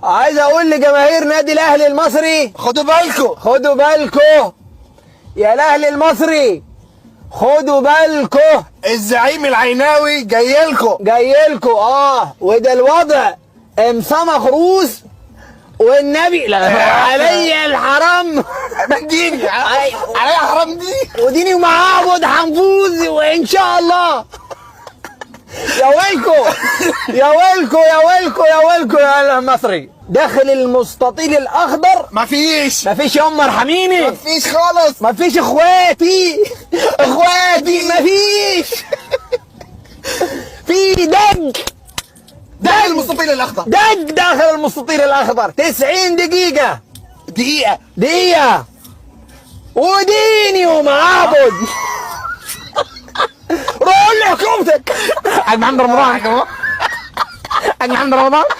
عايز اقول لجماهير نادي الاهلي المصري، خدوا بالكم. خدوا بالكم يا الاهلي المصري، خدوا بالكم. الزعيم العيناوي جاي لكم. جاي لكم. وده الوضع امسمخ روس والنبي لا علي الحرام. ديني علي حرام دي. وديني ومعابد حنفوز وان شاء الله. يا ويلكو يا ويلكو يا ويلكو يا ويلكو يا المصري داخل المستطيل الاخضر. مفيش. مفيش يا ام ارحميني. مفيش خالص. مفيش اخواتي، اخواتي مفيش. في دج. داخل المستطيل الاخضر. دج داخل المستطيل الاخضر 90 دقيقة. دقيقة. دقيقة وديني ومعابد. روح قول لحكومتك. حاج محمد رمضان، حاج محمد رمضان.